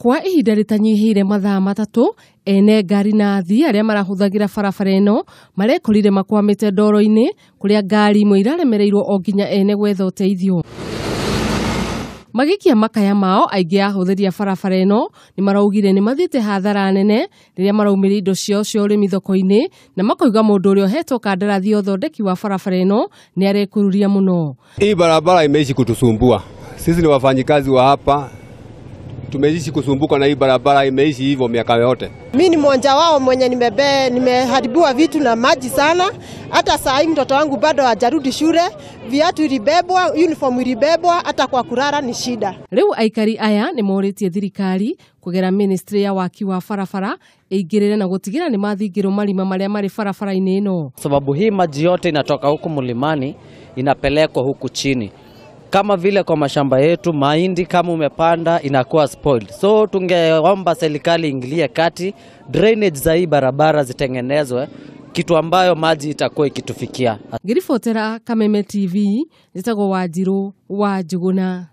Kwa ihinda rĩtanyihĩire mathaa 3 ene ngari na athii arĩa marahũthagĩra barabara ĩno marekorire makwamĩte ndoro-inĩ kũrĩa ngari imwe iraremereirwo o nginya ene gwetha ũteithio. Magĩikia makaya mao, aingĩ a ahũthĩri a barabara ĩno nĩ maraugire nĩ mathiĩte hathara nene rĩrĩa maraumĩria indo ciao cia ũrĩmi thoko-inĩ, na makoiga mũndũ ũrĩa ũhetwo kandarathi ya ũthondeki wa barabara ĩno nĩ arekururia mũno. Hii barabara imeishi kutusumbua sisi, ni wafanyikazi wa hapa, tumeishi kusumbuka na hii barabara imeishi hivyo miaka yote. Mimi ni mmoja wao mwenye nimeharibiwa vitu na maji sana. Hata saa hii mtoto wangu bado hajarudi shule, viatu ilibebwa, uniform ilibebwa, hata kwa kulala ni shida. Rĩu aikari aya nĩ morĩtie thirikari kũgera ministry ya waki wa barabara ĩingĩrĩre na gũtigĩra nĩ mathingĩrwo marima marĩa marĩ barabara-inĩ ĩno. Sababu hii maji yote inatoka huku mlimani inapelekwa huku chini. Kama vile kwa mashamba yetu mahindi kama umepanda inakuwa spoiled. So tungeomba serikali ingilie kati, drainage za hii barabara zitengenezwe, kitu ambayo maji itakuwa ikitufikia. Ngiribotera Kameme TV, njĩtagwo Wanjirũ wa Njuguna.